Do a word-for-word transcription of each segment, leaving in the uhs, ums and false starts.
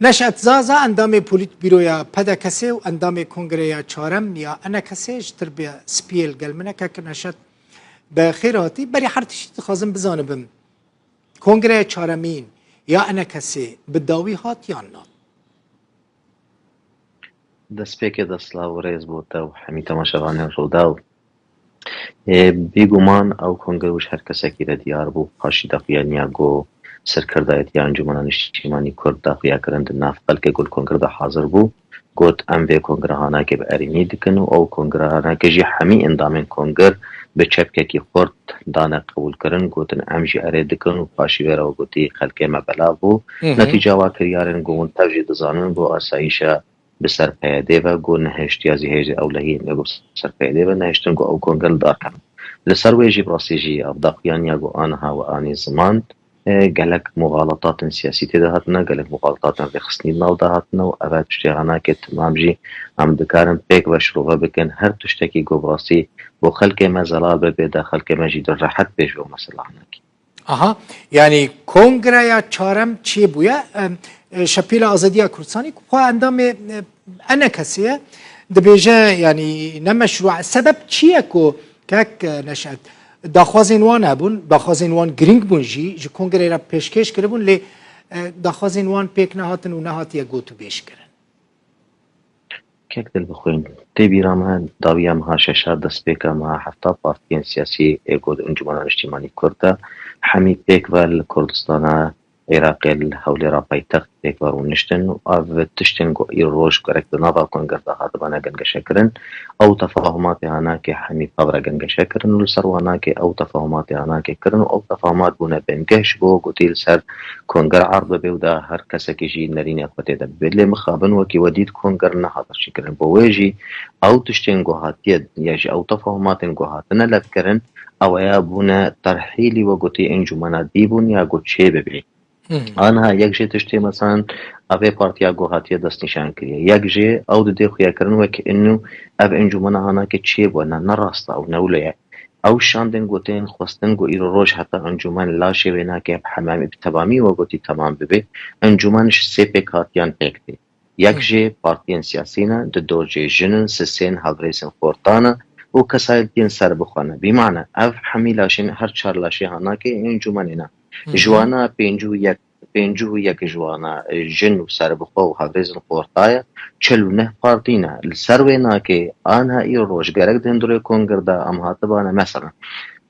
Neşet Zaza, endamê Polîtbîroya P D K S û endamê Kongreya Çarem ya E N K S, ji tir bi spiyê li gel min e. Kek Neşet, bi xêr hatî. Berî her tiştî dixwazim bizanibim, Kongreya Çaremîn ya E N K S bi dawî hat yan na? Destpêkê de silav û rêz bo te û hemî temaşevanên Rûdaw. Ê, bîguman ew kongre ji her kesekî re diyar bû. Paşî daxuyaniya ku serkirdayetiya Encûmena Niştîmanî Kurd daxuya kirin di nav xelkê ku li kongre de hazir bû, got, em vê kongre hanakê bi erênî dikin û ew kongre hanakê jî hemî endamên kongir bi çepkekî xurt dane qebûlkirin, gotin, em jî erê dikin û paşî wê re gotî, xelkê me belav bû. Hı hı. Netîca wa kiryarên ku hûn tev jî dizanin, ku asayîşa bi ser P Y D'ê ve, ku nehiştiya zî hêzên ewlehiyên ê ku ser P Y D'ê ve nehiştin ku ew kongre li dar kevin. Li ser wê jî bi rastî jî ev daxuyaniya ku aniha we anî ziman, e, gelek muxalatatên siyasî tê de hatine, gelek muxalatatên rêxistinî di nav de hatine û ev tiştê hanakê timam jî em dikarin pêk ve şirove bikin. Her tiştekî ku bi rastî bo xelkê me zelal bibe, da xelkê me jî di rehet bê ji bo mesela hanakê. Aha, yanî Kongreya Çarem çêbûye, em, e, Şepêla Azadiya Kurdistanê ku xwe endamê, e, E N K S'ê ye, dibêje, yanî ne meşrû e. Sebeb çi ye ku kek, e, Neşet, daxwazên wan hebûn, daxwazên wan girîng bûn jî, ji Kongreyê re pêşkêş kiribûn, lê, e, daxwazên wan pêk nehatin û nehatiye gotûbêj kirin? Kek Dilbixwîn, tê bîra me dawiya meha şeşa, destpêka meha hefta partiyên siyasî ê ku di Encûmena Niştîmanî Kurd de hemî pêk ve li Kurdistana Iraqê li Hewlêra paytext pêk ve rûniştin û ev tiştên ku îro roj gerek di nava kongir de hatibane gengeşe kirin, ew tefahumatê hanakê hemî pev re gengeşe kirin û li ser wanakê ew tefahumatê hanakê kirin û ew tefahumat bûne bingeh ji bo gotî li ser kongir erd bibe û da her kesekî jî nerînê xwe tê de bibe. Lê mixabin wekî we dît kongir nehate çêkirin. Bo wê jî ew tiştên ku hatiye ya jî ew tefahumatên ku hatine levkirin, ew ya bûne terhîlî we gotî encûmena dî bûn ya ku çê bibe. Hmm. Aniha yek jê tiştê meselan ev ê partiya ku hatiye destnîşan kiriye. Yek jê ew didê xuya kirin wek inu ev encûmena hanakê çê bû, ne, ne rast e ew ne wilo ye. Ew şandên ku tên xwestin ku îro roj heta encûmen laşê wê nake bi hemamî, bi temamî we gotî temam bibe. Encûmen ji sê pêkhatiyan pêk tê. Yek Hı. jê partiyên siyasî ne, di dor jê jin in, sisên, hevrêsên xorta ne û kesayetiyên serbixwe ne. Bîmane, ev hemî laşên, her çar laşê hanakê encûmenê ne. Hı hı. Ji wana pêncî û yek, pêncî û yek ji wana, e, jin û serbixwe û hevrêzên xorta ye, çil û neh partî ne. Li ser wê nake, aniha îro roj gerek di hundirê kongir de em hatibane, meselan,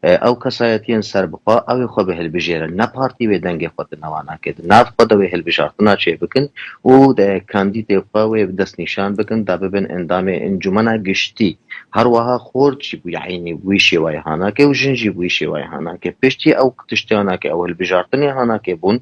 e, ew kesayetiyên serbixwe, ew ê xwe bihilbijêrin, ne partî wê dengê xwe di newa nake, di nav xwe de wê hilbijartina çêbikin û, e, kandîdê xwe wê bi destnîşan bikin, da bibin endamê encûmena giştî. Her wiha xort jî bûye eynî wî şêwayê hanake û jin jî bûye şêwayê hanake. Piştî ew tiştê hanake, ew hilbijartinê hanake bûn,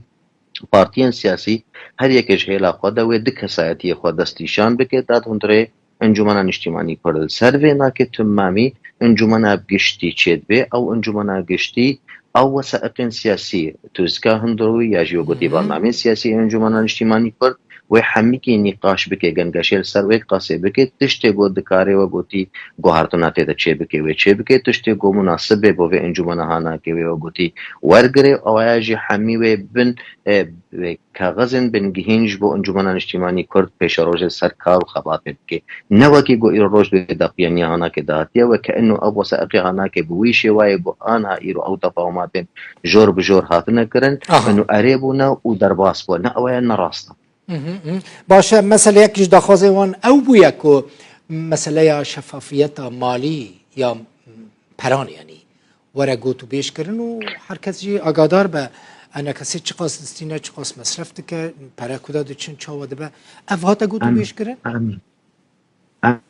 partiyên siyasî her yekê ji hêla xwe de wê du kesayetiyê xwe destnîşan bike, da di hundirê Encûmena Niştîmanî Kurd. Li ser vê nake timamî encûmena giştî çêdibe. Ew encûmena giştî, ew wesaîqên siyasî, tûzika hundirû ya jî wek gotî Hı hı. bernameyên siyasî Encûmena Niştîmanî Kurd, wê hemîkî nîqaş bike, gengeşê li ser wê qasê bike, tiştê ku dikare we gotî guhartina tê de çêbike, wê çêbike, tiştê ku munasib bê bo vê encûmena hanake wê we gotî wergire, ew ya jî hemî wê bin, e, wê kaxizên bingihîn ji bo Encûmena Niştîmanî Kurd pêşerojê ser kar û xebatê bike. Ne wekî ku îro roj wê daxuyaniya hanake dahatiye, weke ino ev wesaîqê hanake bi wî şêwayê ku aniha îro ew tefahumatên jor bi jor hatine kirin, Aha. ino erê bûne û derbas bûne. Ne ew ye, ne rast e. Hı hı, hı. Baş e, mesele yek ji daxwazên wan ew bûye ku meseleya şefafiyeta malî ya peran, yanî were gotûbêj kirin û her kes jî agadar be, E N K S çiqas distîne, çiqas mesref dike, pere ku de diçin, çawa dibe. Ev hate gotûbêj kirin? Em,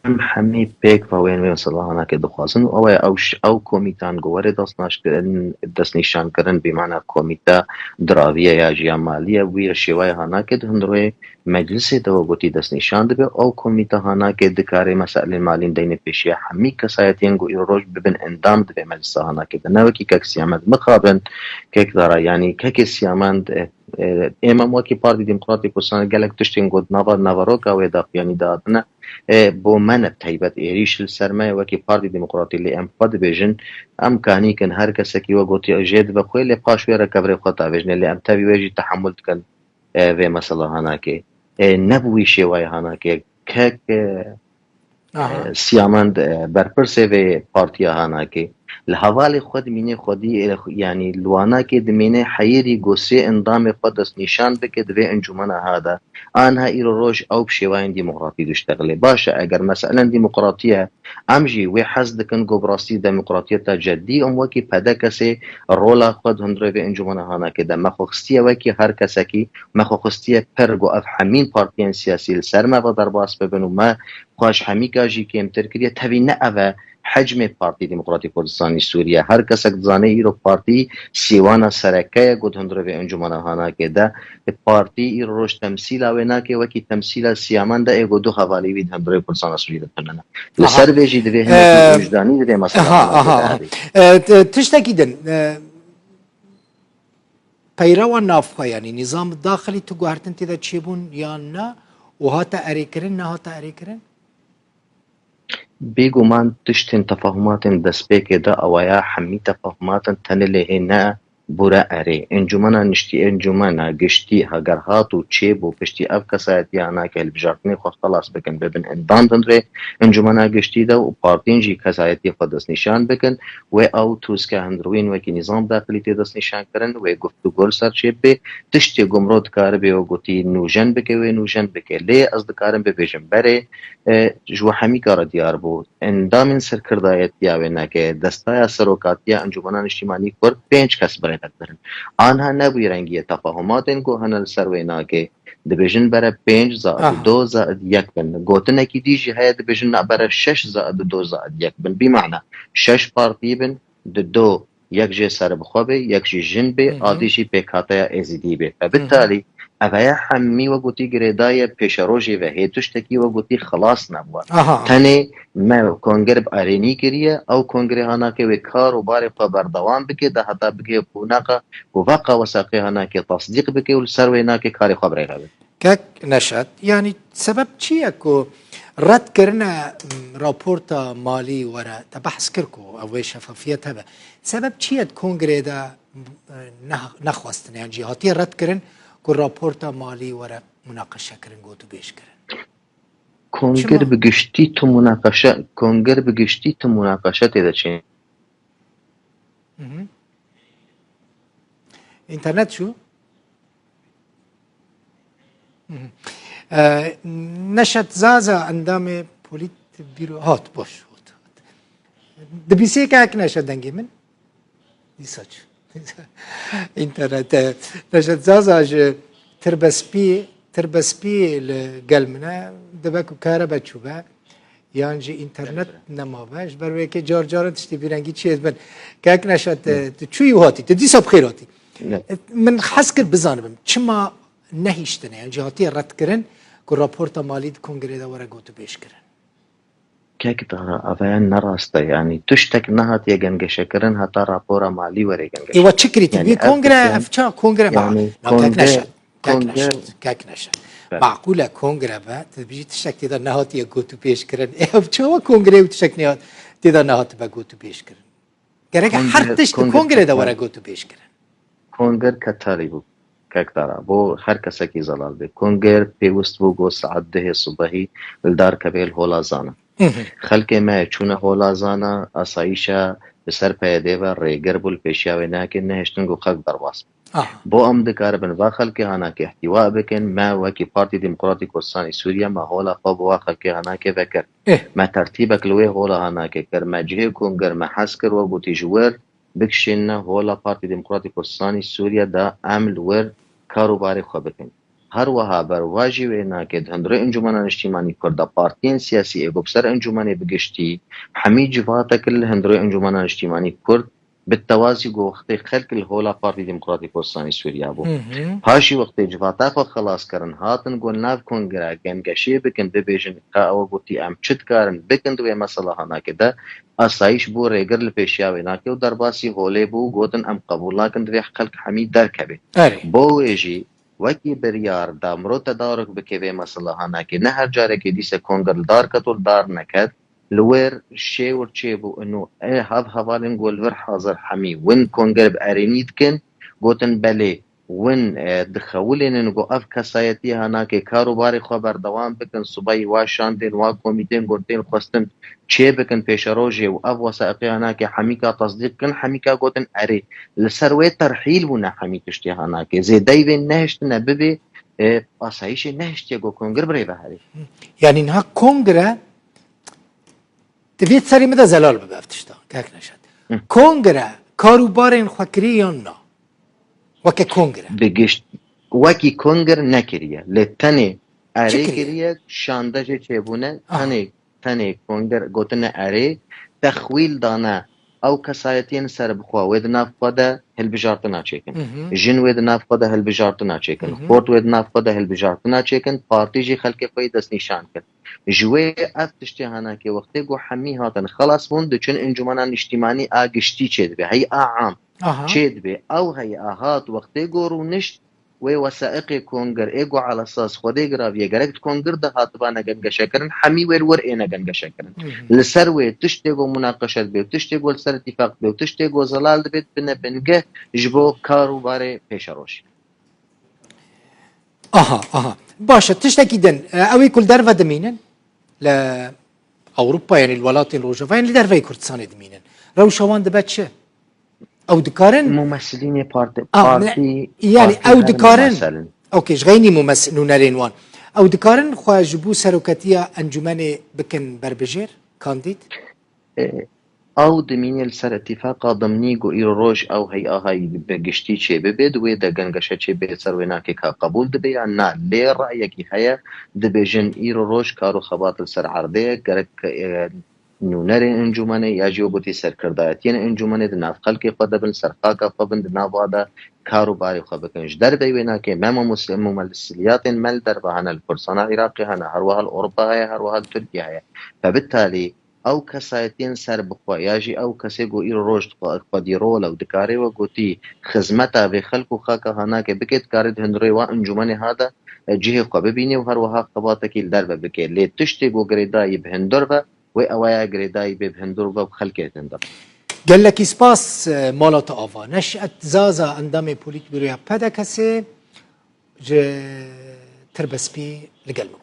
em hemî pêk ve wê wê mesela hanake dixwazin û ew e ew ş-, ew komîtan ku were destnaş kirin, destnîşan kirin, bîmane komîte diraviye ya jî ya maliye, wî şêwayê hanake di hundirê meclisê de we gotî destnîşan dibe. Ew komîte hanake dikare meselên malîn deyne pêşiya hemî kesayetiyên ku îro roj bibin endam divê meclisa hanake de. Ne wekî kek Siyamend mixabin, kek Dara, yanî kekê Siyamend, e, e, êmem wekî Partî Demokratî Kurdistanê gelek tiştên got nava naveroka wê daxuyanî de hatine. E, bo me ne bi taybet êrîş li ser me ye wekî Partî Demokratî, lê em xwe dibêjin, em kanîk in, her kesekî we gotî jê dibe xwe, lê paş wê re kevirê xwe davêjine, lê em tevî wê jî tehemul dikin, e, vê mesela hanakê. e, ne bi wî şêwayê hanakê. Kek, e, Aha. e, Siyamend, e, berpirsê vê partiya hanakê. Li hevalê xwe dimîne xwedî, e, yanî li wanakê dimîne heyirî ku sê endamê xwe destnîşan bike di vê encûmena ha de. Anha îro roj ew bi şêwayên demokratî diştexile. Baş e, eger meselen demokratiye, em jî wê hez dikin ku bi rastî demokratiyeta cedî, em wekî P D K S rola xwe di hundirê vê encûmena hanakê de me xwe xistiye wekî her kesekî, me xwe xistiye pir ku ev hemîn partiyên siyasî li ser me ve derbas bibin û me xwe ji hemîka jî kêmtir kiriye. Tevî ne ev e hecmê Partî Demokratîk Kurdistanî Sûriye. Her kesek dizane îro partî sêwana sereke ye ku di hundirê vê encûmena hanakê de. Partî îro roj temsîla wê nake wekî temsîla Siyaman de ê ku du hevalî wî di hundirê Kurdistana Sûriye de tune ne. Li Aha. ser vê jî divê hinekî Eee, wijdani divê mesela aha, hanakê aha, de aha. hebe. E, t-, tiştekî din, e, peyrewa navxwe, yanî nîzam daxilî tu guhertin tê de çêbûn yan na û hate erêkirin, nehate erêkirin? Bêguman tiştên tefahumatên destpêkê de awaya hemî tefahumatin tenê lê hê ne bûre erê. Encûmena niştî, encûmena giştî heger hat û çêbû piştî ev kesayetiya hanakê hilbijartinê xwe xelas bikin, bibin endam di hundirê encûmena giştî de û partiyên jî kesayetiyê xwe destnîşan bikin, wê ew tûske hundirwîn wekî nîzam daxilî tê destnîşan kirin, wê guftûgo li ser çêbibe, tiştê ku mirov dikaribe wê gotî nûjen bike, wê nûjen bike. Lê ez dikarim bibêjim berê, e, ji we hemîka re diyar bû. Endamên serkirdayetiya wê nake, destaya serokatiya Encûmena Niştîmanî Kurd pênc kes birêve dibirin. Anha ne wî rengî ye, tefahumatên ku hene li ser wê nake, dibêjin bere pênc zaid Aha. du zaid yek bin. Gotinekî dî jî heye, dibêjin na bere şeş zaid du zaid yek bin. Bî mana şeş partî bin, di du yek jê serbixwe bê, yek jî jin bê, Hı hı. adî jî pêkhateya Êzidî bê. Fe Hı hı. bitalî, ev heye hemî wek gotî girêdayî ye pêşerojê ve, hê tiştekî wek gotî xilas nebûye. Aha. Tenê me konger bi erênî kiriye, ew kongrê hanake wê kar û barê xwe berdewam bike, de heta bigihê qonaxa ku veqa wesaqê hanake tasdîq bike û li ser wê nake karê xwe birêve be. Kek Neşat, yanî sebeb çi ye ku red kirine, m, raporta malî were, te behs kir ku ew ê şefafiyet hebe. Sebeb çi ye di kongreyê de, m, e, ne-, nexwestine, yan jî hatiye red kirin ku raporta malî were munaqeşe kirin, gotûbêj kirin? Konger Çima? bi giştî tu munaqeşe, konger bi giştî tu munaqeşe tê de çê. Hı hı. Înternet çû? Hı hı. Ee, Neşet Zaza endamê polît bîro hat, boş hat. Dibîsê kek Neşet dengê min? Dîsa çû. Înternet, e, Neşet Zaza ji Tirbespî, Tirbespî li gel min e, dibe ku karebe çûbe. Yan jî înternet nemabe. Ji ber wê yekê car caran tiştê vî rengî çêdibin. Kek Neşet, tu çûyî û hatî. Tu dîsa bi xêr hatî. Ne. Min hez kir bizanibim, çima nehiştine, yan jî hatiye redkirin ku raporta malî di kongrê de were gotûbêj kirin? Kek Dara, ev ya ne rast e. Yanî tiştek nehatiye gengeşekirin heta rapora malî were gengeşe. Ê, we çi kirî? Yanî Vî ev kongre, kişiyan, ev çawa kongre ma? yanî Na, kek kongre, Neşet. Kek kongre, Neşet, kek Neşet. Belê. Maqûl e kongre be, tu dibêjî tiştek tê de nehatiye gotûbêj kirin. Ê, ev çawa kongre û tiştek nehat-, tê de nehatibe gotûbêj kirin? Gerek e her Kongre, tişt di kongre kongre de were kongre. gotûbêj kirin. Kongre ketarî bû, kek Dara. Bo her kesekî zelal bê. Kongre pêwist bû ku saet dehê sibehî li dar kevê li Hola Zana. Hı hı. Xelkê me çûne Hola Zana, asayîşa bi ser P Y D ve rêger bû, li pêşiya wê nake, nehiştin ku xelk derbas. Aha. Bo em dikaribin va xelkê hanakê îhtîwa bikin, me wekî Partî Demokratîk Kurdistanê Sûriye me hola xwe bi va xelkê hanakê vekir. Eh. Me tertîbek li wê hola hanakê kir, me cihê kongir me hez kir, we gotî ji wir bikişînine hola Partî Demokratîk Kurdistanê Sûriye de em li wir kar û barê xwe bikin. Her wiha berwajî wê nake di hundirê Encûmena Niştîmanî Kurd de partiyên siyasî ê ku bi ser encûmenê bi giştî, hemî civatek li hundirê Encûmena Niştîmanî Kurd bi tewazî ku wextê xelk li hola Partî Demokratîk Kurdistanê Sûriya bû. Hı hı. Paşî wextê civata xwe xelas kirin, hatin ku nav kongre gengeşê bikin, bibêjin ka ew gotî em çi dikarin bikin di wê mesela hanakê de, asayîş bû rêgir li pêşiya wê nake û derbasî holê bû û gotin em qebûl nakin divê xelk hemî derkeve. Erê. Bo wê jî wekî biryar da mirov tedaruk bike vê mesela hanakê. Ne her carekê dîse kongre li dar ket û li dar neket, li wir şêwir çêbû û ê hev hevalên ku li vir hazir hemî win kongre bi erênî dikin, gotin belê, win, e, dixewilênin ku ev kesayetî hanakê kar û barê xwe berdewam bikin, subeyî wa şandên, wa komîtên ku tên xwestin çê bikin pêşerojê û ev wesaiqê hanakê hemîka tesdîq kin, hemîka gotin erê. Li ser wê terhîl bûne hemî tiştê hanakê. Zêdeyî vê nehiştine bibê, e, asayîşê nehiştiye ku kongir birêve herê. Yanî niha kongre divê serê min de zelal bibe ev tişta, kek Neşet. Kongre kar û barên xwe kirî yan na? Weke kongre. Bi gişt wekî kongir nekiriye. Lê tenê erê kiriye? Kiriye, şande jê çêbûne, Aha. Tenê, tenê kongir gotine erê, texwîl dane ew kesayetiyên serbixwe wê di nav xwe de hilbijartina çêkin. Hı hı. Jin wê di nav xwe de hilbijartina çêkin. Hı hı. Xort wê di nav xwe de hilbijartina çêkin. Partî jî xelkê xwe yê destnîşan kir. Ji wê ev tiştê hanakê wextê ku hemî hatin xelas bûn, diçin encûmena niştîmanî a giştî çêdibe, hey'a am Aha. çêdibe. Ew hey'a hat wextê ku rûnişt wê wesaiqê kongir ê ku ala esas Xwedê giraviye gerek di kongir de hatibane gengeşekirin, hemî wê li wir êne gengeşekirin. Hı hı. Li ser wê tiştê ku munaqeşe dibe û tiştê ku li ser îtîfaq dibe û tiştê ku zelal dibe dibine bingeh ji bo kar û barê pêşerojê. Aha, aha. Baş e, tiştekî din. E, ew ê ku li derve dimînin, li Ewropa, yanî li welatên Rojava, yanî li derveyê Kurdistanê dimînin. Rewşa wan dibe çi? Ew dikarin? Mumesilînê parti, Ah, partî, yanî partî ew her dikarin? mumesel in. Okey, ji xeynî mumes-, nûnerên wan. Ew dikarin xwe ji bo seroketiya encûmenê bikin berbijêr, kandîd? E, Ew dimîne li ser îtîfaqa dimnî ku îro roj ew hey'ahayî bi giştî çê bibe, di wê de gengeşe çê bê ser wênakê ka qebûl dibe yan na. Lê rayekî heye, dibêjin îro roj kar û xebat li ser erdê ye, gerek, e, nûnerên encûmenê ya jî wek gotî serkirdayetiyên encûmenê di nav xelkê xwe de bin, li ser xaka xwe bin, di nav wa de kar û barê xwe bikin. Ji derveyî wênakê me mumes-, mumesiliyatên me li derve hene, li Kurdistana Iraqê hene, her wiha li Ewropa heye, her wiha li Tirkiye heye. Fe bitalî ew kesayetiyên serbixwe ya jî ew kesê ku îro roj xwe-, xwedî rol e û dikare wek gotî xizmeta vê xelk û xaka hanakê bike, dikare di hundirê wa encûmenê ha de, e, cihê xwe bibîne û her wiha xebatekî li derve bike. Lê tiştê ku girêdayî bi hundir ve, wê ew ya girêdayî bê bi hundir ve û xelkê di hundir. Gelekî spas, e, mala te ava. Neşet Zaza, endamê polîtbûroya P D K'ê ji Tirbespî li gel min.